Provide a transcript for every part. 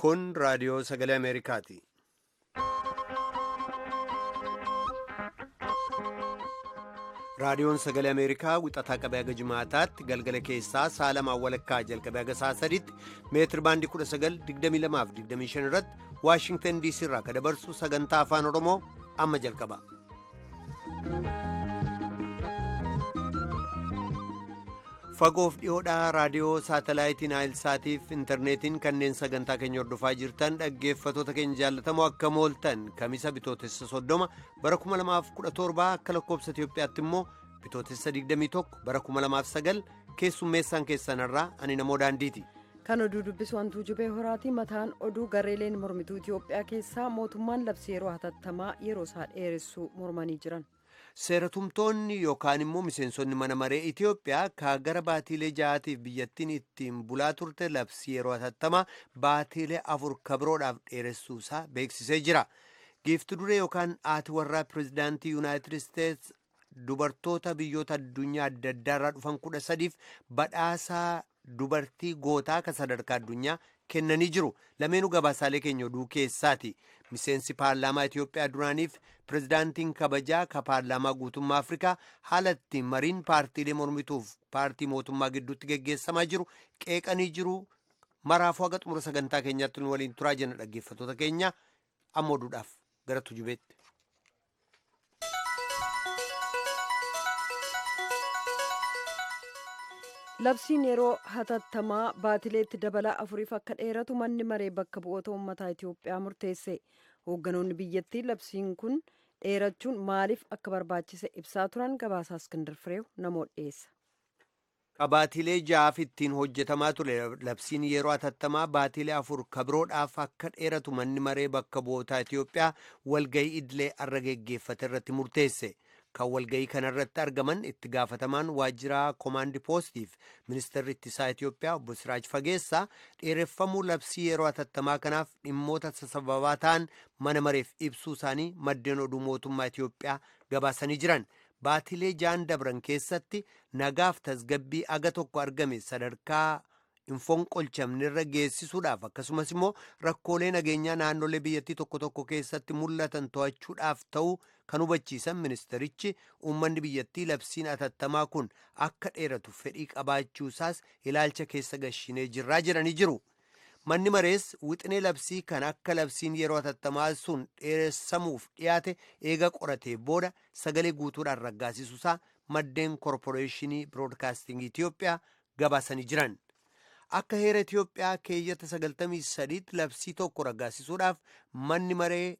Kun raadiyoo sagalee Ameerikaati. Raadiyoon sagalee Ameerikaa wixataa qabee haga jimaataatti galgala keessaa sa'a lamaan walakkaa jalqabee haga sa'a sadiitti meetir baandii 19, 22 25 irratti Waashingtan DC irraa kan dabarsu sagantaa afaan Oromoo amma jalqaba. Fagoof dhiyoodhaa raadiyoo saatalaayitiin Aayilsaatiif intarneetiin kanneen sagantaa keenya hordofaa jirtan dhaggeeffatoota keenya jaallatamoo akka mooltan kamisa bitootessa 30 bara 2017 akka lakkoobsa Itiyoophiyaatti immoo bitootessa 21 bara 2009 keessummeessaan keessanarraa ani namoo daandiiti. Kan oduu dubbisu hantuu jubee horaati. Mataan oduu gareeleen mormituu Itiyoophiyaa keessaa mootummaan labsii yeroo hatattamaa yeroo isaa dheeressuu mormanii jiran. Seeratumtoonni yookaan immoo miseensonni mana maree Itiyoophiyaa ka gara baatiilee ja'aatiif biyyattiin ittiin bulaa turte labsii yeroo hatattamaa baatiilee afur kabiroodhaaf dheeressuusaa beeksisee jira. Giifti duree yookaan haati warraa pirezidaantii Yuunaayitid Isteets dubartoota biyyoota addunyaa adda addaarraa dhufan 13f badhaasaa dubartii gootaa kan sadarkaa addunyaa kennanii jiru. Lameenuu gabaasaalee keenya oduu keessaati. Miseensi paarlaamaa Itiyoophiyaa duraaniif pirezidaantiin kabajaa ka paarlaamaa guutummaa Afrikaa haala ittiin mariin paartiilee mormituuf paartii mootummaa gidduutti geggeessamaa jiru qeeqanii jiru. Maraafuu haga xumura sagantaa keenyaatti nu waliin turaa jenna dhaggeeffattoota keenya amma oduudhaaf gara tujubeetti. Labsiin yeroo hatattamaa baatileetti dabalaa afuriif akka dheeratu manni maree bakka bu'oota uummataa Itiyoophiyaa murteesse. Hoogganoonni biyyattii labsiin kun dheerachuun maaliif akka barbaachise ibsaa turan gabaasaa Iskindar Fireew namoota dhiyeessa. Baatiilee ja'aaf ittiin hojjetamaa ture labsiin yeroo hatattamaa baatiilee afur kabiroodhaaf akka dheeratu manni maree bakka bu'ootaa Itiyoophiyaa walgahii idilee arra geggeeffate irratti murteesse. Kan walgahii kanarratti argaman itti gaafatamaan waajjira koomaandi poostiif ministeerri ittisaa Itiyoophiyaa obbo Siraaj Fageessaa dheereffamuu labsii yeroo hatattamaa kanaaf dhimmoota sababaa ta'an mana mareef ibsuu isaanii maddeen oduu mootummaa Itiyoophiyaa gabaasanii jiran. Baatilee ja'an dabran keessatti nagaaf tasgabbii aga tokko argame sadarkaa hin fonqolchamnerra geessisuudhaaf akkasumas immoo rakkoolee nageenyaa naannolee biyyattii tokko tokko keessatti mul'atan to'achuudhaaf ta'uu kan hubachiisan ministerichi uummanni biyyattii labsiin hatattamaa kun akka dheeratu fedhii qabaachuusaas ilaalcha keessa gashinee jirraa jedhanii jiru. Manni marees wixinee labsii kan akka labsiin yeroo hatattamaa sun dheeressamuuf dhiyaate eega qoratee booda sagalee guutuudhaan raggaasisuusaa maddeen koorporeeshinii biroodkaastingii Itiyoophiyaa gabaasanii jiran. Akka heera Itiyoophiyaa keeyyata 93 labsii tokko raggaasisuudhaaf manni maree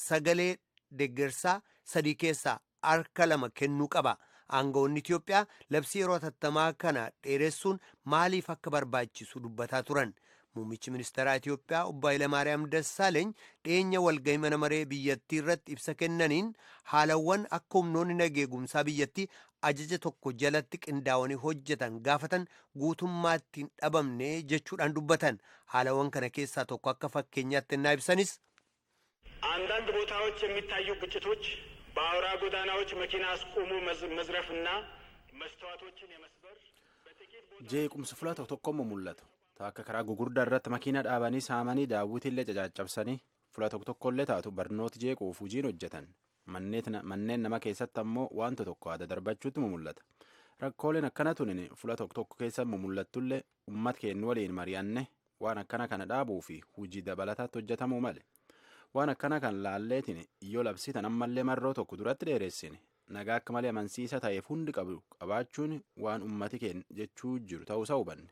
sagalee deggersaa sadii keessaa harka lama kennuu qaba. Aangawoonni Itiyoophiyaa labsii yeroo hatattamaa kana dheeressuun maaliif akka barbaachisu dubbataa turan. Muummichi ministeeraa Itiyoophiyaa obbo Hayilamaariyaam Dassaaleeny dhiyeenya walgahii mana maree biyyattii irratti ibsa kennaniin haalawwan akka humnoonni nageegumsaa biyyattii ajaja tokko jalatti qindaa'anii hojjetan gaafatan guutummaatti hin dhabamne jechuudhaan dubbatan. Haalawwan kana keessaa tokko akka fakkeenyaatti ennaa ibsanis. አንዳንድ ቦታዎች የሚታዩ ግጭቶች በአውራ ጎዳናዎች መኪና አስቆሞ መዝረፍና መስተዋቶችን የመስበር Jeequmsi fula tokko tokkommoo mul'atu. Akka karaa gugurdaa irratti makiina dhaabanii saamanii daawwitiillee cacaccabsanii fula tokko tokkollee taatu barnoota jeequuf hojiin hojjetan. Manneen nama keessatti ammoo wanta tokko adda darbachuutti mul'ata. Rakkooleen akkana tunin fula tokko tokko keessa mul'attullee uummata keenya waliin mari'anne waan akkana kana dhaabuu fi hojii dabalataatti hojjetamuu male. Waan akkana kan laalleetiin yoo labsitan ammallee marroo tokko duratti dheeressine nagaa akka malee amansiisa ta'eef hundi qabu qabaachuun waan uummati keenya jechuu jiru ta'uusaa hubanne.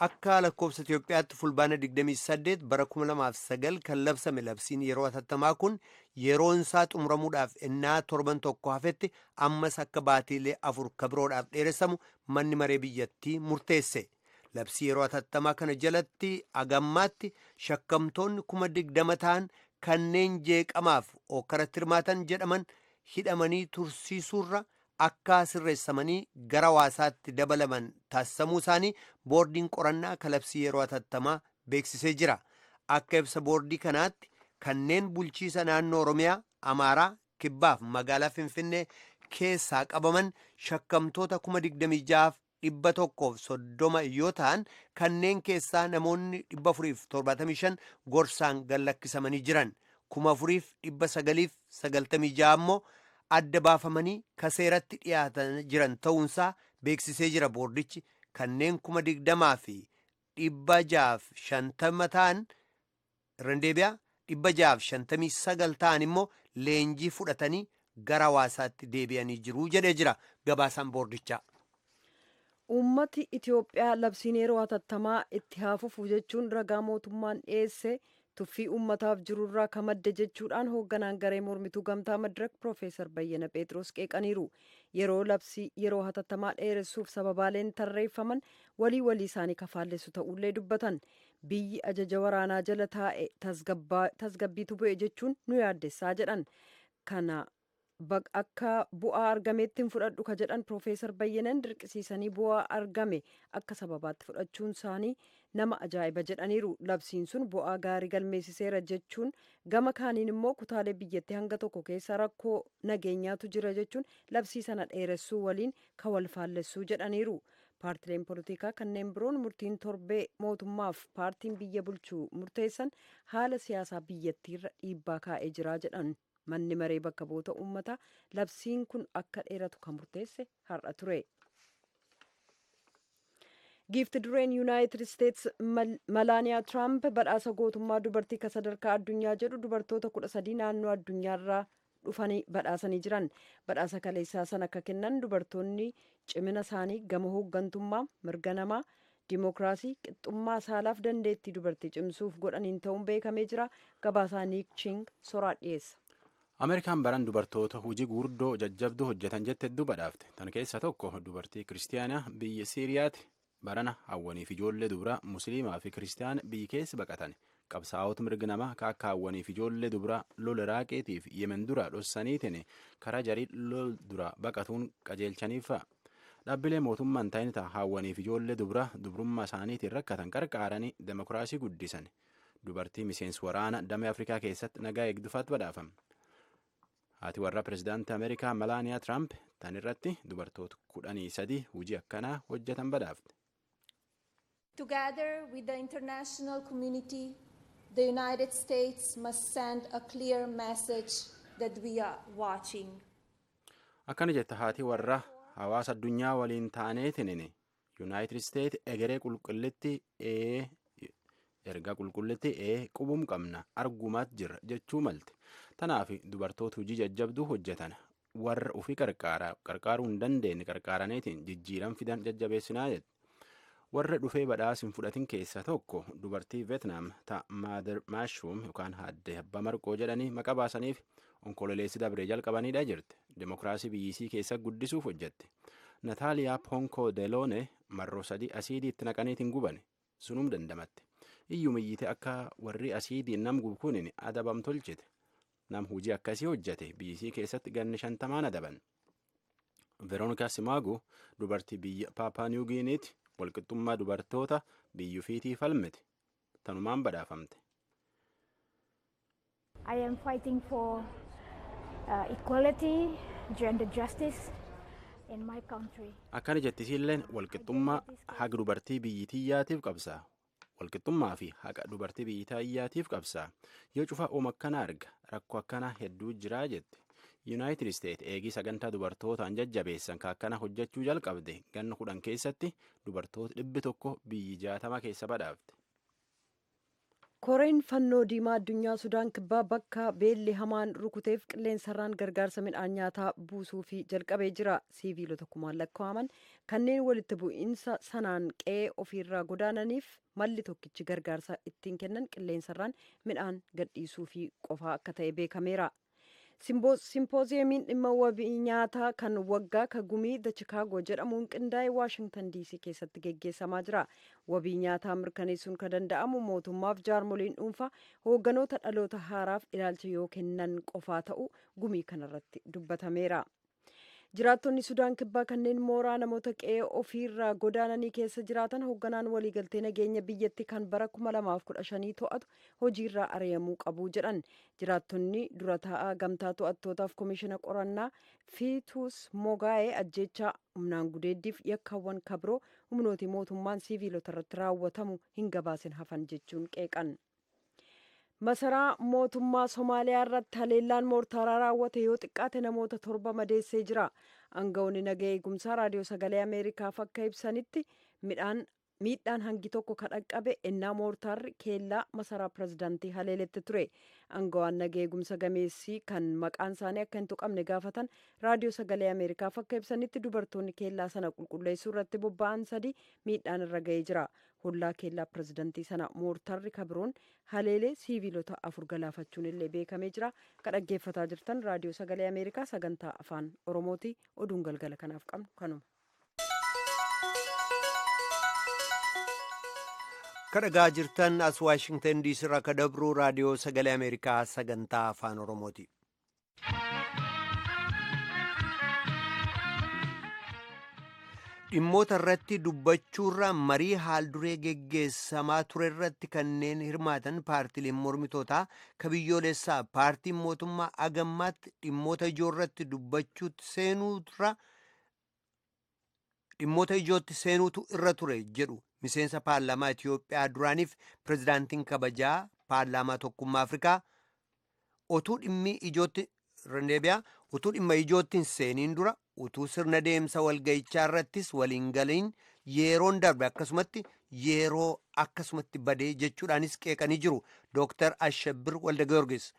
Akka lakkoofsa Itiyoophiyaatti fulbaana 28 bara 2009 kan labsame labsiin yeroo hatattamaa kun yeroon isaa xumuramuudhaaf ennaa torban tokko hafetti ammas akka baatiilee afur kabiroodhaaf dheeressamu manni maree biyyattii murteesse. Labsii yeroo hatattamaa kana jalatti agammaatti shakkamtoonni 20,000 ta'an kanneen jeeqamaaf okkaratti hirmaatan jedhaman hidhamanii tursiisuurra akka sirreessamanii gara hawaasaatti dabalaman taasisamuu isaanii boordiin qorannaa kalabsii yeroo hatattamaa beeksisee jira. Akka ibsa boordii kanaatti kanneen bulchiisa naannoo Oromiyaa, Amaaraa, Kibbaaf magaalaa Finfinnee keessaa qabaman shakkamtoota 26,600 130 yoo ta'an, kanneen keessaa namoonni 475 gorsaan gallakkisamanii jiran, 4996 immoo adda baafamanii kaseeratti dhiyaatan jiran ta'uunsaa beeksisee jira boordichi. Kanneen 20,650 ta'an, irra 659 ta'an immoo leenjii fudhatanii gara hawaasaatti deebi'anii jiru jedhee jira gabaasaan boordichaa. Uummati Itiyoophiyaa labsiin yeroo hatattamaa itti haa fufu jechuun ragaa mootummaan dhiyeesse tuffii uummataaf jirurraa ka madde jechuudhaan hoogganaan garee mormituu gamtaa Madirak Piroofeesar Bayyana Pheexiroos qeeqaniiru. Yeroo labsii yeroo hatattamaa dheeressuuf sababaaleen tarreeffaman walii walii isaanii kafaallessu ta'ullee dubbatan. Biyyi ajaja waraanaa jala taa'e tasgabbiitu bu'e jechuun nu yaaddessaa jedhan. Kana akka bu'aa argameetti hin fudhadhu ka jedhan Piroofeesar Bayyanan, dirqisiisanii bu'aa argame akka sababaatti fudhachuun isaanii nama ajaa'iba jedhaniiru. Labsiin sun bu'aa gaarii galmeessiseera jechuun, gama kaaniin immoo kutaalee biyyattii hanga tokko keessa rakkoo nageenyaatu jira jechuun labsii sana dheeressuu waliin ka wal faallessuu jedhaniiru. Paartileen poolitikaa kanneen biroon murtiin torbee mootummaaf paartiin biyya bulchuu murteessan haala siyaasaa biyyattiirra dhiibbaa kaa'ee jira jedhan. Manni maree bakka bu'oota uummataa labsiin kun akka dheeratu kan murteesse har'a ture. Giifti dureen Yuunaayitid Isteets Malaaniyaa Tiraamp badhaasa gootummaa dubartii ka sadarkaa addunyaa jedhu dubartoota 13 naannoo addunyaarraa dhufanii badhaasanii jiran. Badhaasa kaleessaa sana akka kennan dubartoonni cimina isaanii gama hooggantummaa, mirga namaa, dimookiraasii, qixxummaa saalaaf dandeettii dubartii cimsuuf godhaniin ta'uun beekamee jira. Gabaasaa Niik Ching soraa dhiyeessa. Ameerikaan baran dubartoota hojii guurdoo jajjabduu hojjetan jette hedduu badhaafte. Tan keessa tokko dubartii kiristiyaanaa biyya Siiriyaati. Barana hawwaniif ijoollee dubaraa musliimaa fi kiristiyaana biyyi keessa baqatan. Qabsaa'ota mirga namaa ka akka hawwaniif ijoollee dubaraa lola Iraaqeetiif Yemen dura dhossaniitiin karaa jarii lol dura baqatuun qajeelchaniif fa'a. Dhaabbilee mootummaan ta'in ta'a hawwaniif ijoollee dubaraa dubrummaa isaaniitiin rakkatan qarqaaranii demokiraasii guddisan. Dubartii miseensi waraana damee Afrikaa keessatti nagaa eegdufaatti badhaafame. Haati warraa pirezidaantii Ameerikaa Melaaniyaa Tiraamp tan irratti dubartoota 13 hojii akkanaa hojjetan badhaafte. Together with the international community, the United States must send a clear message that we are watching. Akkana jette haati warraa: hawaasa addunyaa waliin taaneetiin Yuunaayitid Isteet egeree qulqullitti ee ergaa qulqullitti ee qubum qabna, argumaat jirra jechuu malte. Tanaaf dubartoota hojii jajjabduu hojjetan, warra ofii qarqaaruu hin dandeenye qarqaaraniitiin jijjiiran fidan jajjabeessinaa jette. Warra dhufee badhaasa hin fudhatin keessaa tokko dubartii Veetnaam ta Maader Maashuum yookaan Haaddee Abbaa Marqoo jedhanii maqaa baasaniif onkololeessi dabree jalqabaniidha jirti. Demokiraasii biyyisii keessa guddisuuf hojjette. Nataaliyaa Ponko Deloone marroo sadii asiidii itti naqaniitiin gubane, sunum dandamatte. Iyyuu iyyite akka warri asiidiin nam gubu kunin adabam tolchite. Nam hojii akkasii hojjete biyyisii keessatti ganni 50n adaban. Veroonikaa Simaagu dubartii biyya Paapaa Niwugiiniiti, walqixxummaa dubartoota biyyuufiitii falmite, tanumaan badhaafamte. I am fighting for equality, gender justice in my country. Akkana jettisiilleen: walqixxummaa haqa dubartii biyyi tiyyaatiif qabsaa. Walqixxummaa fi haqa dubartii biyyi tiyyaatiif qabsaa. Yoo cufa oom akkana arga, rakkoo akkanaa hedduu jiraa jette. Yuunaayitid Isteet eegii sagantaa dubartootaan jajjabeessan ka akkana hojjechuu jalqabde ganna 10 keessatti dubartoota 100 biyyi 60 keessa badhaafte. Koreen fannoo diimaa addunyaa Sudaan Kibbaa bakka beelli hamaan rukuteef qilleensarraan gargaarsa midhaan nyaataa buusuu fi jalqabee jira. Siiviilota kumaan lakkaa'aman kanneen walitti bu'iinsa sanaan qe'ee ofiirraa godaananiif malli tokkichi gargaarsa ittiin kennan qilleensarraan midhaan gadhiisuu fi qofaa akka ta'e beekameera. Simpooziyemiin dhimma wabii nyaataa kan waggaa ka gumii The Chicago jedhamuun qindaa'e Waashingtan DC keessatti geggeessamaa jira. Wabii nyaataa mirkaneessuun kan danda'amu mootummaaf jaarmoliin dhuunfaa hoogganoota dhaloota haaraaf ilaalcha yoo kennan qofaa ta'u gumii kanarratti dubbatameera. Jiraattonni Sudaan Kibbaa kanneen mooraa namoota qe'ee ofiirraa godaananii keessa jiraatan hoogganaan waliigaltee nageenya biyyattii kan bara 2015 to'atu hojiirraa ari'amuu qabu jedhan. Jiraattonni dura taa'aa gamtaa to'attootaaf koomishina qorannaa Fiituus Mogaa'ee ajjeechaa humnaan gudeeddiif yakkaawwan kabiroo humnooti mootummaan siviilota irratti raawwatamu hin gabaasin hafan jechuun qeeqan. Masaraa mootummaa Somaaliyaa irratti haleellaan moortaaraa raawwate yoo xiqqaate namoota 7 madeessee jira. Aangawoonni nagaa eegumsaa Raadiyoo Sagalee Ameerikaaf akka ibsanitti miidhaan hangi tokko kan dhaqqabe ennaa moortaarri keellaa masaraa pirezidaantii haleeletti ture. Aangawaan nagaa eegumsa gameessii kan maqaan isaanii akka hin tuqamne gaafatan Raadiyoo Sagalee Ameerikaaf akka ibsanitti dubartoonni keellaa sana qulqulleessuu irratti bobba'an 3 miidhaan irra ga'ee jira. Hollaa keellaa pirezidaantii sana moortarri kabiroon haleelee siiviilota 4 galaafachuun illee beekamee jira. Kan dhaggeeffataa jirtan Raadiyoo Sagalee Ameerikaa sagantaa Afaan Oromooti. Oduun galgala kanaaf qabnu kanuma. Kan dhagaa jirtan as Waashingtan DC irraa kan dabru Raadiyoo Sagalee Ameerikaa sagantaa Afaan Oromooti. Dhimmoota irratti dubbachuurra marii haal-duree geggeessamaa ture irratti kanneen hirmaatan paartiileen mormitootaa ka biyyoolessaa paartiin mootummaa agammaatti dhimmoota ijoo irratti dubbachuutti seenuurra dhimmoota ijootti seenuutu irra ture jedhu miseensa paarlaamaa Itiyoophiyaa duraaniif pirezidaantiin kabajaa paarlaamaa tokkummaa Afrikaa utuu dhimmi ijootti Rendeebiyaa utuu dhimma ijootti hin seeniin dura utuu sirna deemsa walga'ichaa irrattis waliin galiin yeroon darbe akkasumatti yeroo akkasumatti badee jechuudhaanis qeeqanii jiru. Dooktar Ashabbir Walda Giyoorgis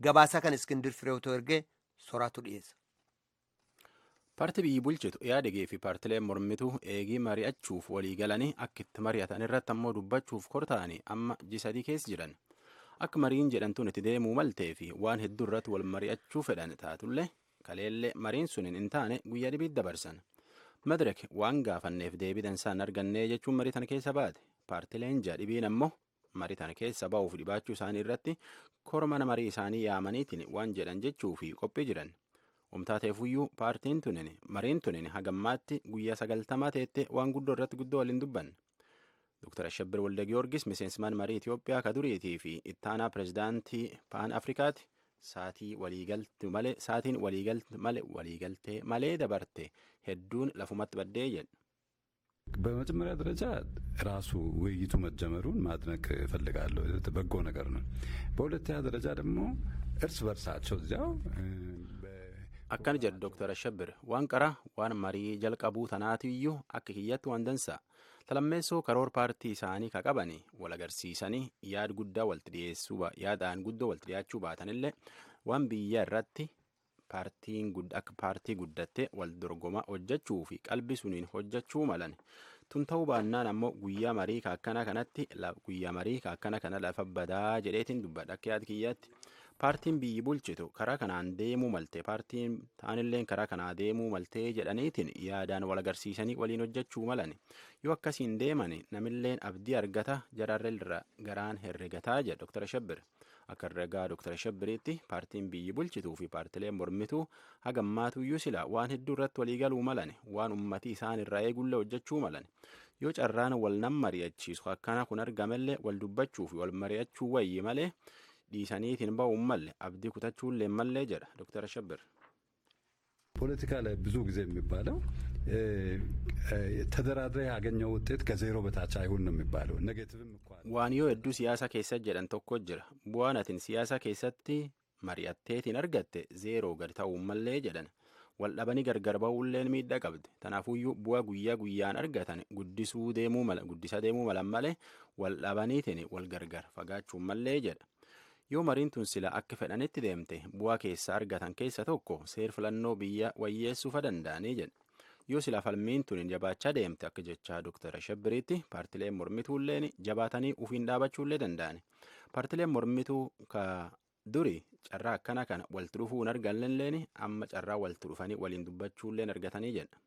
gabaasaa kan Iskindir Fireewtoo ergee soraatu dhiyeessa. Paartii biyyi bulchitu Ihaadegee fi paartileen mormituu eegii mari'achuuf walii galanii akka itti mari'atan irratti ammoo dubbachuuf kortaa'anii amma jisadii keessa jiran. Akka mariin jedhamtuun itti deemuu maltee fi waan hedduu irratti wal mari'achuu fedhan taatullee kaleellee mariin sun hin taane guyyaa dhibiitti dabarsan. Madirek waan gaafanneef deebii dansaan argannee jechuun marii tana keessa baate. Paartileen ja'a dhibiin ammoo marii tana keessa ba'uuf dhibaachuu isaanii irratti kormana marii isaanii yaamaniitiin waan jedhan jechuu fi qophii jiran. Umtaateefuyyuu paartiin tunin mariin tunin hagammaatti guyyaa 90 teette waan guddoo irratti guddoo waliin dubbanne. Dr. Ashabbir Walde Giyoorgis miseensmaan marii Itiyoophiyaa ka duriitii fi ittaanaa pirezidaantii Paan Afrikaati. Saatii waliigalti malee saatiin waliigalti malee waliigaltee malee dabarte hedduun lafumatti baddee jedhe. በመጀመሪያ ደረጃ ራሱ ውይይቱ መጀመሩን ማድነቅ እፈልጋለሁ። በጎ ነገር ነው። በሁለተኛ ደረጃ ደግሞ እርስ በርሳቸው እዚያው Akkana jedhu Dr. Ashabbir waan qara waan marii jalqabuu tanaatiyyuu akka kiyyatti waan dansa. Talammeessoo karoor paartii isaanii ka qabani wal agarsiisanii yaad guddaa walitti dhiyeessuu yaadaan guddoo walitti dhiyaachuu baatanillee waan biyya irratti paartiin akka paartii guddatte wal dorgoma hojjechuu fi qalbii suniin hojjechuu malan. Tun ta'uu baannaan ammoo guyyaa marii ka akkana kanatti guyyaa marii ka akkana kana lafa badaa jedheetiin dubbadha akka yaad kiyyaatti. Paartiin biyyi bulchitu karaa kanaan deemuu malte paartiin taanilleen karaa kanaa deemuu maltee jedhaniitiin yaadaan wal agarsiisanii waliin hojjechuu malan. Yoo akkasiin deeman namilleen abdii argata jararra garaan herregataa jedha Dr. Ashabbir. Akka herregaa Dr. Ashabbiriitti paartiin biyyi bulchituu fi paartileen mormituu hagammaatuyyuu sila waan hedduu irratti waliigaluu malan waan ummatii isaan irraa eegullee hojjechuu malan. Yoo carraan wal nam mari'achiisu akkana kun argamellee wal dubbachuu fi wal mari'achuu wayyi malee dhiisaniitiin ba'uun malle abdii kutachuullee mallee jedha Dr. Ashabbir. ፖለቲካ ላይ ብዙ ጊዜ የሚባለው ተደራድረ ያገኘው ውጤት ከዜሮ በታች አይሁን ነው የሚባለው። ኔጌቲቭም እኮ አለ። Waan yoo hedduu siyaasa keessa jedhan tokko jira. Bu'aan atin siyaasa keessatti mari'atteetiin argatte zeeroo gad ta'uun mallee jedhan. Wal dhabanii gargar ba'uulleen miidhaa qabdi. Tanaafuyyuu bu'aa guyyaa guyyaan argatan guddisuu deemuu mala guddisa deemuu malan malee wal dhabaniitiin wal gargar fagaachuun mallee jedha. Yoo mariin tun sila akka fedhanitti deemte bu'aa keessa argatan keessa tokko seer filannoo biyya wayyeessuufa danda'anii jedha. Yoo sila falmiin tun jabaachaa deemte akka jechaa Dr. Ashabbiriitti paartileen mormituulleen jabaatanii ufiin dhaabachuullee danda'ani. Paartileen mormituu ka duri carraa akkana kana walitti dhufuu hin argannelleen amma carraa walitti dhufanii waliin dubbachuulleen argatanii jedha.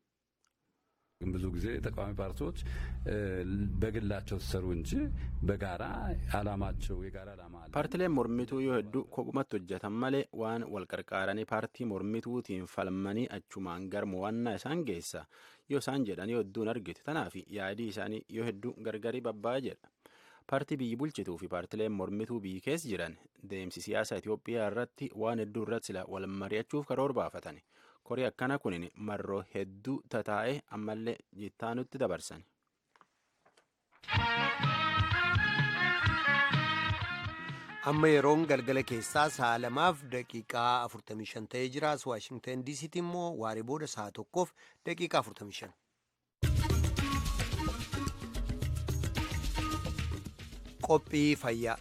ብዙ ጊዜ ተቃዋሚ ፓርቲዎች በግላቸው ሲሰሩ እንጂ በጋራ አላማቸው የጋራ አላማ አለ። Paartileen mormituu yoo hedduu kophumatti hojjetan malee waan wal qarqaaranii paartii mormituutiin falmanii achumaan gara mo'annaa isaan geessa yoo isaan jedhan yoo hedduun argitu. Tanaaf yaadii isaanii yoo hedduu gargarii babba'aa jedha. Paartii biyyi bulchituu fi paartileen mormituu biyyi keessa jiran deemsi siyaasa Itoophiyaa irratti waan hedduu irratti sila wal mari'achuuf karoora baafatan. Korii akkana kunin marroo hedduu tataa'e ammallee jittaanutti dabarsan. Amma yeroon galgala keessaa sa'a 2:45 ta'ee jira. As Waashingtan DC'tti immoo waaree booda sa'a 1:45. Qophii fayyaa.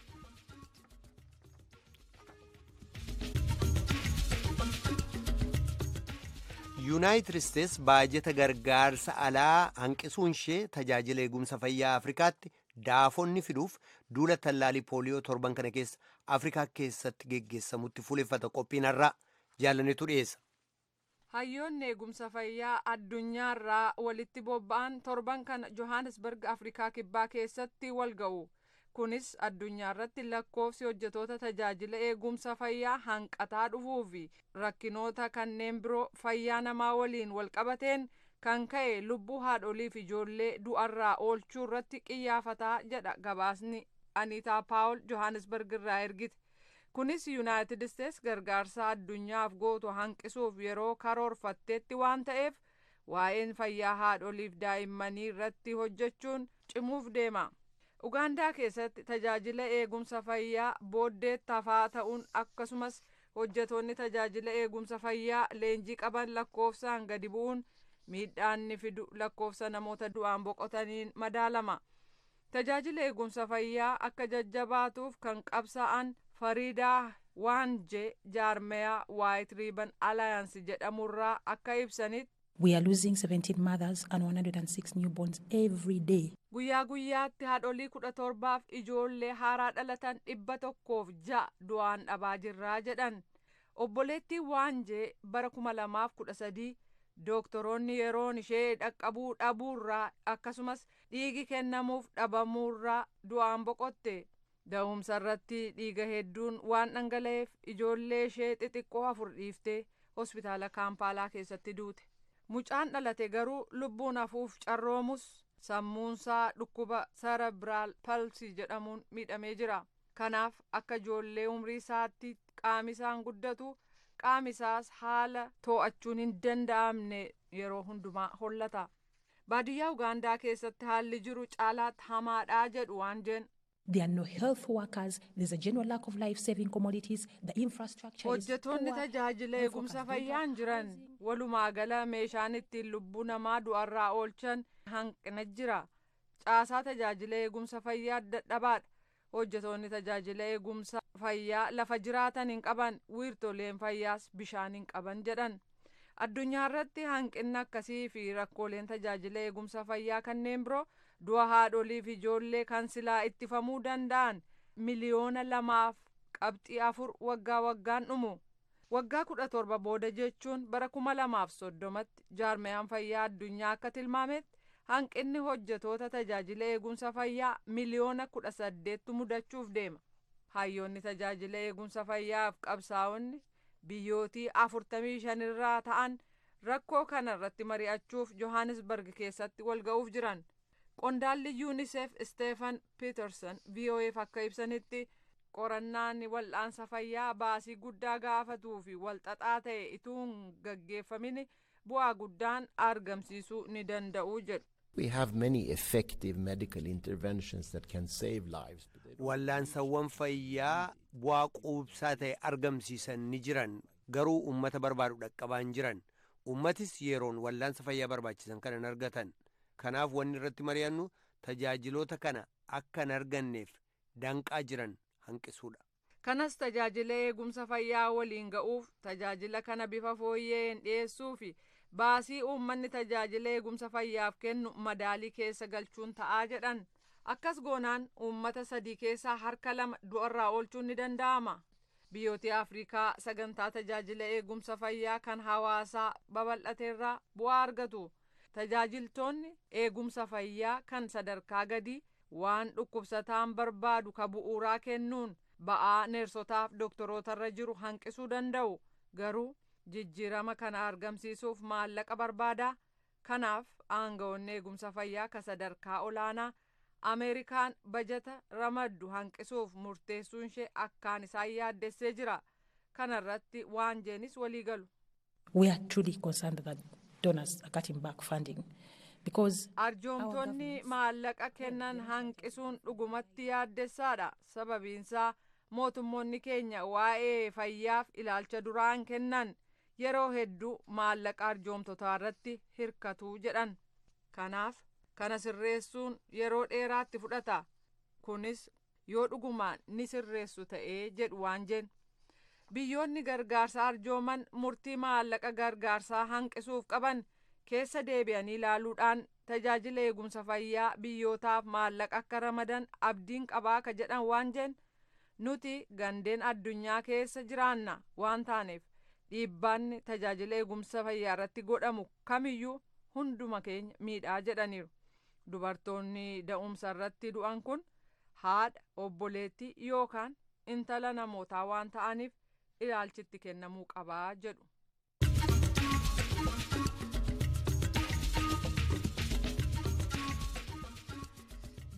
Yuunaayitid Isteets baajeta gargaarsa alaa hanqisuun ishee tajaajila eegumsa fayyaa Afrikaatti daafonni fiduuf duula tallaalii pooliyoo torban kana keessa Afrikaa keessatti geggeessamutti fuuleffata. Qophiin har'aa jaalannetu dhiyeessa. Hayyoonni eegumsa fayyaa addunyaarraa walitti bobba'an torban kana Johannesburg, Afrikaa Kibbaa keessatti wal ga'u. Kunis addunyaarratti lakkoofsi hojjetoota tajaajila eegumsa fayyaa hanqataa dhufuu fi rakkinoota kanneen biroo fayyaa namaa waliin walqabateen kan ka'e lubbuu haadholii fi ijoollee du'arraa oolchuu irratti qiyyaafataa jedha gabaasni Aniitaa Paawul Johannesburg irraa ergite. Kunis Yuunaayitid Isteets gargaarsa addunyaaf gootu hanqisuuf yeroo karoorfatteetti waan ta'eef, waa'een fayyaa haadholiif daa'immanii irratti hojjechuun cimuuf deema. Ugaandaa keessatti tajaajila eegumsa fayyaa booddeetti hafaa ta'uun, akkasumas hojjetoonni tajaajila eegumsa fayyaa leenjii qaban lakkoofsaan gadi bu'uun miidhaan ni fidu lakkoofsa namoota du'aan boqotaniin madaalama. Tajaajila eegumsa fayyaa akka jajjabaatuuf kan qabsaa'an Fariidaa Waanjee jaarmeyaa White Ribbon Alliance jedhamurraa akka ibsanitti, We are losing 17 mothers and 106 newborns every day. Guyyaa guyyaatti haadholii 17f ijoollee haaraa dhalatan 106 du'aan dhabaa jirraa jedhan. Obboleettii Waanjee bara 2013 dooktoroonni yeroon ishee dhaqqabuu dhabuurraa, akkasumas dhiigi kennamuuf dhabamuurraa du'aan boqotte. Da'umsa irratti dhiiga hedduun waan dhangala'eef ijoollee ishee xixiqqoo afur dhiiftee hospitaala Kaampaalaa keessatti duute. Mucaan dhalate garuu lubbuun hafuuf carroomus, sammuunsaa dhukkuba cerebral palsy jedhamuun miidhamee jira. Kanaaf akka ijoollee umrii isaatti qaami isaan guddatu, qaami isaas haala to'achuun hin danda'amne yeroo hundumaa hollata. Baadiyyaa Ugaandaa keessatti haalli jiru caalaatti hamaadhaa jedhu Waanjeen. There are no health workers. There's a general lack of life-saving commodities. The infrastructure is Hojjettoonni poor. tajaajila eegumsa fayyaa hin jiran. Walumaa gala meeshaan ittiin lubbuu namaa du'arraa oolchan hanqina jira. Caasaa tajaajila eegumsa fayyaa dadhabaadha. Hojjettoonni tajaajila eegumsa fayyaa lafa jiraatan hin qaban, wiirtoleen fayyaas bishaan hin qaban jedhan. Addunyaa irratti hanqinni akkasii fi rakkooleen tajaajila eegumsa fayyaa kanneen biroo du'a haadholii fi ijoollee kan silaa ittifamuu danda'an 2.4 miliyoona waggaa waggaan dhumu. Waggaa 17 booda, jechuun bara 2030tti, jaarmiyaan fayyaa addunyaa akka tilmaametti hanqinni hojjetoota tajaajila eegumsa fayyaa 18 miliyoonatu mudachuuf deema. Hayyoonni tajaajila eegumsa fayyaaf qabsaa'onni biyyootii 45 irraa ta'an rakkoo kana irratti mari'achuuf Johannesburg keessatti wal ga'uuf jiran. Qondaalli UNICEF Stephen Peterson VOAf akka ibsanitti, qorannaan wal'aansa fayyaa baasii guddaa gaafatuu fi walxaxaa ta'e ituu hin gaggeeffamin bu'aa guddaan argamsiisuu ni danda'u jedhu. We have many effective medical interventions that can save lives. But they don't Wallaansawwan fayyaa bu'aa quubsaa ta'e argamsiisan ni jiran, garuu uummata barbaadu dhaqqabaa hin jiran. Uummatis yeroon wallaansa fayyaa barbaachisan kana hin argatan. Kanaaf wanni irratti mari'annu tajaajiloota kana akka hin arganneef danqaa jiran hanqisuudha. Kanas tajaajila eegumsa fayyaa waliin ga'uuf, tajaajila kana bifa fooyya'een dhiyeessuu fi baasii uummanni tajaajila eegumsa fayyaaf kennu madaalii keessa galchuun ta'aa jedhan. Akkas goonaan uummata sadii keessaa harka lama du'arraa oolchuun ni danda'ama. Biyyooti Afrikaa sagantaa tajaajila eegumsa fayyaa kan hawaasaa babal'ateerraa bu'aa argatu. Tajaajiltoonni eegumsa fayyaa kan sadarkaa gadii waan dhukkubsataan barbaadu ka bu'uuraa kennuun ba'aa neersotaaf dooktorootarra jiru hanqisuu danda'u. Garuu jijjiirama kana argamsiisuuf maallaqa barbaada. Kanaaf aangawoonni eegumsa fayyaa ka sadarkaa olaanaa Ameerikaan bajata ramaddu hanqisuuf murteessuun ishee akkaan isaan yaaddessee jira. Kana irratti waan jeenis walii galu. We are truly concerned that donors are cutting back funding because Arjoomtonni maallaqa kennan hanqisuun dhugumatti yaaddessaadha. Sababiinsaa mootummoonni keenya waa'ee fayyaaf ilaalcha duraan kennan yeroo hedduu maallaqa arjoomtotaa irratti hirkatu jedhan. Kanaaf kana sirreessuun yeroo dheeraatti fudhata. Kunis yoo dhugumaan ni sirreessu ta'ee jedhu waan jeen. Biyyoonni gargaarsa arjooman murtii maallaqa gargaarsaa hanqisuuf qaban keessa deebi'anii ilaaluudhaan tajaajila eegumsa fayyaa biyyootaaf maallaqa akka ramadan abdiin qabaa ka jedhan waan jeen, nuti gandeen addunyaa keessa jiraanna waan taaneef dhiibbaanni tajaajila eegumsa fayyaa irratti godhamu kamiyyuu hunduma keenya miidhaa jedhaniiru. Dubartoonni da'umsa irratti du'an kun haadha, obboleettii yookaan intala namootaa waan ta'aniif ilaalchitti kennamuu qabaa jedhu.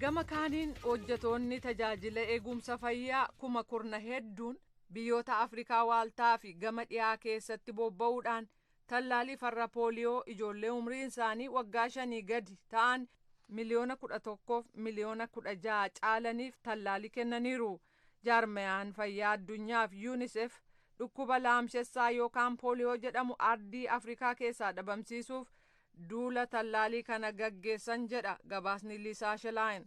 Gama kaaniin hojjetoonni tajaajila eegumsa fayyaa kuma kurna hedduun biyyoota Afrikaa waaltaa fi gama dhiyaa keessatti bobba'uudhaan tallaalii farra pooliyoo ijoollee umriin isaanii waggaa 5 gadi ta'an 11 miliyoona 16 miliyoona caalaniif tallaalii kennaniiru. Jaarmayaan fayyaa addunyaa fi UNICEF dhukkuba laamshessaa yookaan pooliyoo jedhamu ardii Afrikaa keessaa dhabamsiisuuf duula tallaalii kana gaggeessan jedha gabaasni Liisaa Shelaayin.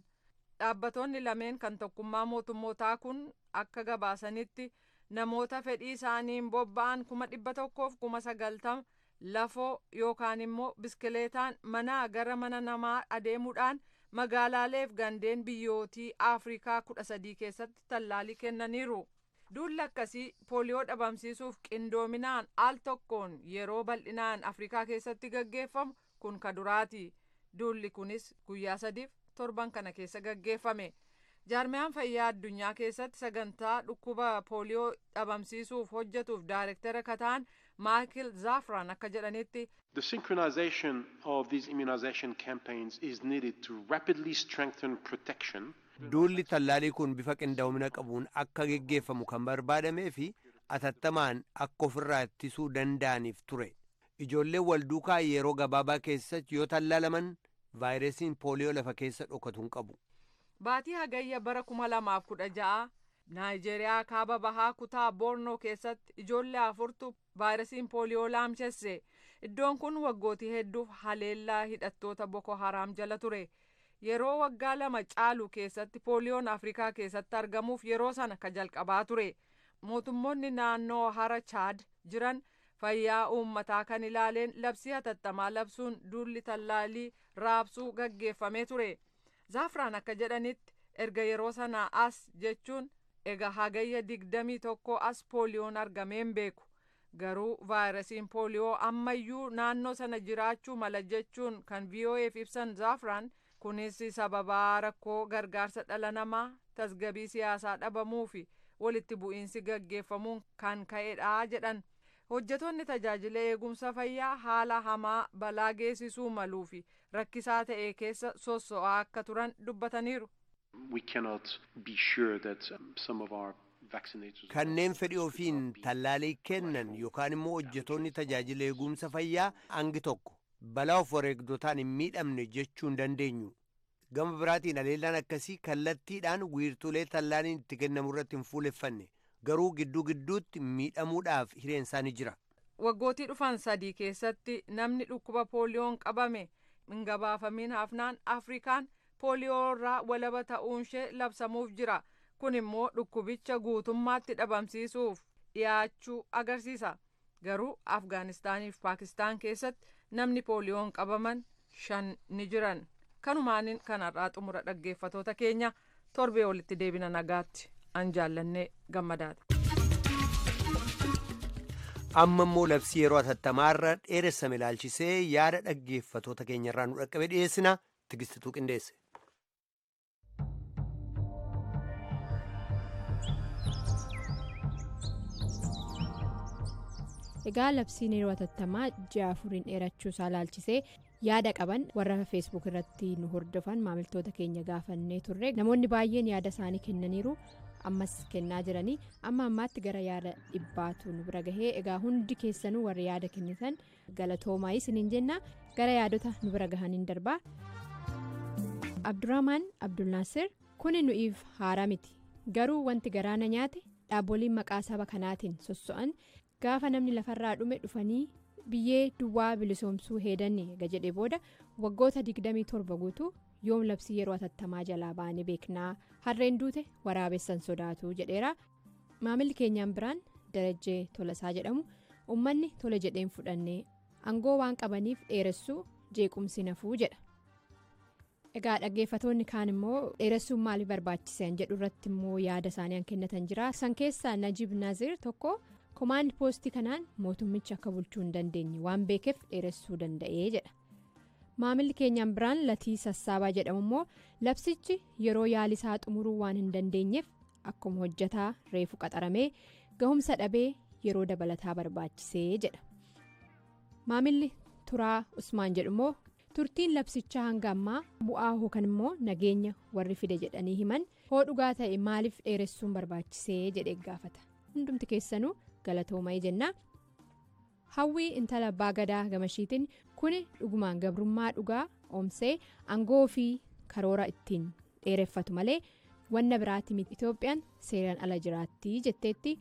Dhaabbatoonni lameen kan tokkummaa mootummootaa kun akka gabaasanitti namoota fedhii isaaniin bobba'an 190,000 lafoo yookaan immoo biskileetaan manaa gara mana namaa adeemuudhaan magaalaaleef gandeen biyyootii Afrikaa 13 keessatti tallaalii kennaniiru. Duulli akkasii pooliyoo dhabamsiisuuf qindoominaan al tokkoon yeroo bal'inaan Afrikaa keessatti gaggeeffamu kun ka duraati. Duulli kunis guyyaa 3f torban kana keessa gaggeeffame. Jaarmiyaan fayyaa addunyaa keessatti sagantaa dhukkuba pooliyoo dhabamsiisuuf hojjetuuf daayirektara kataan Maayikil Zaafraan akka jedhanitti, The synchronization of these immunization campaigns is needed to rapidly strengthen protection. Duulli tallaalii kun bifa qindoomina qabuun akka geggeeffamu kan barbaadamee fi atattamaan akka ofirraa ittisuu danda'aniif ture. Ijoolleen wal duukaa yeroo gabaabaa keessatti yoo tallaalaman vaayirasiin pooliyoo lafa keessa dhokatu hin qabu. Baatii Hagayya bara 2016 Naayijeeriyaa kaaba bahaa kutaa Boornoo keessatti ijoollee afurtu vaayirasiin pooliyoo laamshesse. Iddoon kun waggootii hedduuf haleellaa hidhattoota Boko Haraam jala ture. Yeroo waggaa 2 caalu keessatti pooliyoon Afrikaa keessatti argamuuf yeroo sana ka jalqabaa ture. Mootummoonni naannoo hara Chaad jiran fayyaa uummataa kan ilaaleen labsii hatattamaa labsuun duulli tallaalii raabsuu gaggeeffamee ture. Zaafraan akka jedhanitti, erga yeroo sanaa as, jechuun ega Hagayya 21 as, pooliyoon argameen beeku. Garuu vaayirasiin pooliyoo ammayyuu naannoo sana jiraachuu mala jechuun kan VOAf ibsan Zaafraan, kunis sababaa rakkoo gargaarsa dhala namaa, tasgabii siyaasaa dhabamuu fi walitti bu'iinsi gaggeeffamuun kan ka'edha jedhan. Hojjetoonni tajaajila eegumsa fayyaa haala hamaa balaa geessisuu maluu fi rakkisaa ta'e keessa sosso'aa akka turan dubbataniiru. We cannot be sure that some of our vaccinators Kanneen fedhii ofiin tallaalii kennan yookaan immoo hojjetoonni tajaajila eegumsa fayyaa hangi tokko balaa of wareegdotaan hin miidhamne jechuu hin dandeenyu. Gama biraatiin haleellaan akkasii kallattiidhaan wiirtulee tallaaliin itti kennamu irratti hin fuuleffanne, garuu gidduu gidduutti miidhamuudhaaf hireen isaanii jira. Waggootii dhufan 3 keessatti namni dhukkuba pooliyoon qabame hin gabaafamiin hafnaan Afrikaan pooliyoo irraa walaba ta'uunshee labsamuuf jira. Kun immoo dhukkubicha guutummaatti dhabamsiisuuf dhiyaachuu agarsiisa. Garuu Afgaanistaaniif Paakistaan keessatti namni pooliyoon qabaman 5 ni jiran. Kanumaanin kanarraa xumura, dhaggeeffatoota keenya, torbee walitti deebina, nagaatti, an Jaallannee Gammadaadha. Amma immoo labsii yeroo atattamaarra dheeressame ilaalchisee yaada dhaggeeffatoota keenyarraa nu dhaqqabe dhiyeessina. Tigistituu qindeesse. Egaa labsiin yeroo atattamaa ji'a afuriin dheerachuu isaa ilaalchisee yaada qaban warra feesbuuk irratti nu hordofan maamiltoota keenya gaafannee turre namoonni baay'een yaada isaanii kennaniiru ammas kennaa jiranii amma ammaatti gara yaada dhibbaatu nu bira gahee egaa hundi keessanuu warra yaada kennitan galatoomaa isiniin jenna gara yaadota nu bira gahaniin darbaa. Abdurrahman Abdulnaasir kuni nu'iif haaraa miti garuu wanti garaana nyaate dhaabboliin maqaa saba kanaatiin sosso'an. Gaafa namni lafarraa dhume dhufanii biyyee duwwaa bilisoomsuu heedanne ega jedhee booda waggoota 27 guutuu yoom labsii yeroo atattamaa jalaa baanee beeknaa harreen duute waraabessan sodaatu jedheera. Maamilli keenyaan biraan Darajjee Tolasaa jedhamu uummanni tole jedheen fudhannee aangoo waan qabaniif dheeressuu jeequmsi nafuu jedha. Egaa dhaggeeffatoonni kaan immoo dheeressuun maaliif barbaachisan jedhu irratti immoo yaada isaanii an kennatan jira. San keessaa Najib Naazir tokko. Komaand poostii kanaan mootummichi akka bulchuu hin dandeenye waan beekeef dheeressuu danda'ee jedha. Maamilli keenyaan biraan Latii Sassaabaa jedhamu immoo labsichi yeroo yaalisaa xumuruu waan hin dandeenyeef akkuma hojjetaa reefu qaxaramee gahumsa dhabee yeroo dabalataa barbaachisee jedha. Maamilli Turaa Usmaan jedhu immoo turtiin labsichaa hanga ammaa bu'aa yookaan immoo nageenya warri fide jedhanii himan hoo dhugaa ta'e maaliif dheeressuun barbaachisee jedhee gaafata. Hundumti keessanuu galatoomaa jenna. Hawwii intala abbaa gadaa gamashiitiin kuni dhugumaan gabrummaa dhugaa oomsee aangoo fi karoora ittiin dheereffatu malee wanna biraatti miti Itoophiyaan seeraan ala jiraatti jetteetti.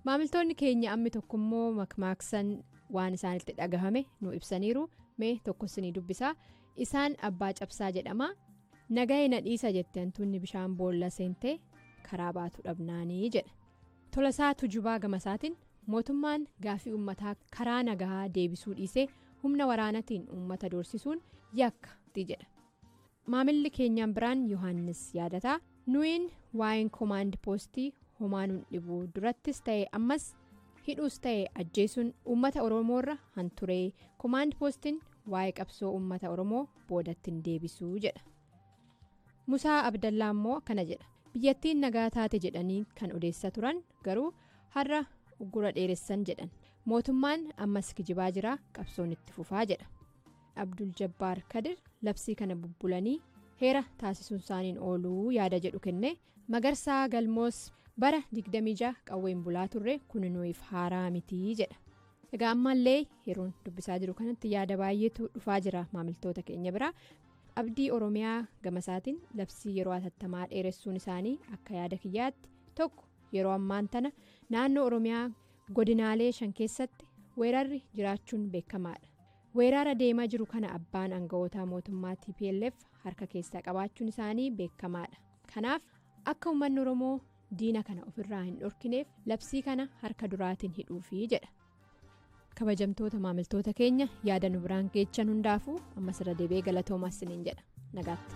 Maamiltoonni keenya ammi tokkommoo makmaaksan waan isaanitti dhagahame nu ibsaniiru mee tokkos ni dubbisaa. Isaan abbaa cabsaa jedhama. Nagahee na dhiisa jette hantuunni bishaan boolla seentee karaa baatu dhabnaanii jedha. Tolasaa Tujubaa gamasaatiin mootummaan gaafii uummataa karaa nagahaa deebisuu dhiisee humna waraanaatiin uummata doorsisuun yakka jedha. Maamilli keenyaan biraan Yohaannis yaadataa nuyin waa'een komaand poostii homaa nuun dhibuu durattis ta'e ammas hidhuus ta'e ajjeesuun uummata Oromoorra hanturee komaand poostiin waa'ee qabsoo uummata Oromoo boodatti hin deebisuu jedha. Musaa Abdallaa immoo akkana jedha. Biyyattiin nagaa taate jedhanii kan odeessa turan garuu har'a uggura dheeressan jedhan mootummaan ammas kijibaa jira qabsoon itti fufaa jedha. Abdul Jabbaar Kadir labsii kana bubbulanii heera taasisuun isaaniin ooluu yaada jedhu kenne Magarsaa Galmoos bara 26 qawween bulaa turre kun nuyiif haaraa mitii jedha. Egaa ammallee yeroon dubbisaa jiru kanatti yaada baay'eetu dhufaa jira maamiltoota keenya biraa. Abdii Oromiyaa gamasaatiin labsii yeroo atattamaa dheeressuun isaanii akka yaada kiyyaatti tokko yeroo ammaan tana naannoo Oromiyaa godinaalee 5 keessatti weerarri jiraachuun beekamaadha. Weerara deemaa jiru kana abbaan aanga'ootaa mootummaa TPLF harka keessaa qabaachuun isaanii beekamaadha. Kanaaf akka uummanni Oromoo diina kana ofirraa hin dhorkineef labsii kana harka duraatiin hidhuufi jedha. Kabajamtoota maamiltoota keenya yaada nu biraan geechan hundaafuu ammas irra deebi'ee galatoomaa isiniin jedha nagaatti.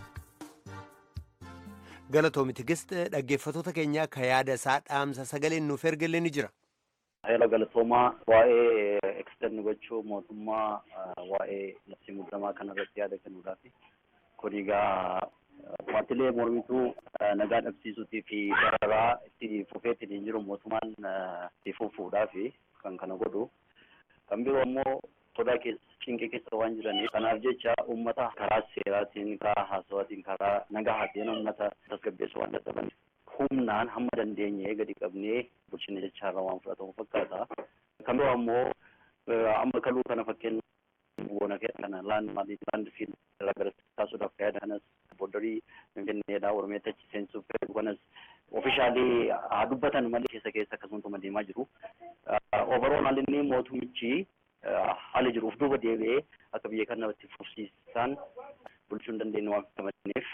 Galatoomi Tigist dhaggeeffattoota keenyaa ka yaada isaa dhaamsa sagaleen nuuf ergallee ni jira. Heera galatoomaa waa'ee ekstern gochuu mootummaa waa'ee labsii muddamaa kanarratti yaada kennuudhaafi kun egaa paartilee mormituu nagaa dhabsiisuutii fi dararaa itti fufeetiin hin jiru mootummaan itti fufuudhaafi kan kana godhu. Kan biroo immoo sodaa keessa cinqee keessa waan jiraniif kanaaf jecha uummata karaa seeraatiin karaa haasawaatiin karaa nagahaatiin uummata tasgabbeessuu waan dadhabaniif humnaan hamma dandeenye gadi qabnee bulchina jechaarra waan fudhatamu fakkaata. Kan biroo ammoo amma kaluu kana fakkeenya boona kana laand fiil irraa gara taasisuudhaaf yaada kanas boordarii finfinneedhaa Oromiyaatti achi seensuuf fedhu kanas ofiishaalii haa dubbatan malee keessa keessa akkasumatti deemaa jiru. Overall inni mootummichi haala jiruuf duuba deebi'ee akka biyya kanatti fufsiisaan bulchuu hin dandeenye waan qabaniif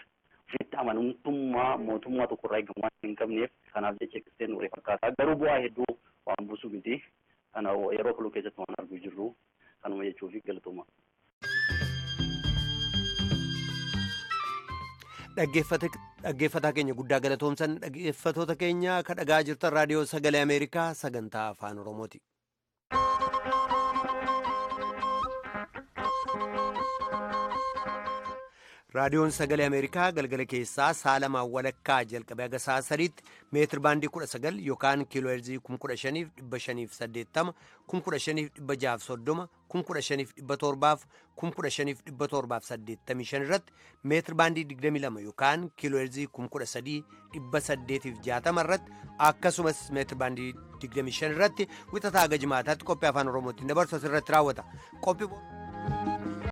ofitti amanamtummaa mootummaa tokkorraa eegamu waan hin qabneef kanaaf jecha eksteen warree fakkaata. Garuu bu'aa hedduu waan buusu miti. Kana yeroo kaluu keessatti waan arguu jirru kanuma jechuufi galatooma. Dhaggeeffataa keenya guddaa galatoomsan dhaggeeffatoota keenya ka dhagaa jirtan raadiyoo sagalee Ameerikaa sagantaa afaan Oromooti. Raadiyoon Sagalee Ameerikaa galgala keessaa sa'a lamaan walakkaa jalqabee haga sa'a sadiitti meetir baandii 19 yookaan kiiloo heerzii 15,580, 15,630, 15,700, 15,785 irratti, meetir baandii 22 yookaan kiiloo heerzii 13,860 irratti, akkasumas meetir baandii 25 irratti wixataa haga jimaataatti qophii afaan Oromootiin dabarsu asirratti raawwata. Qophii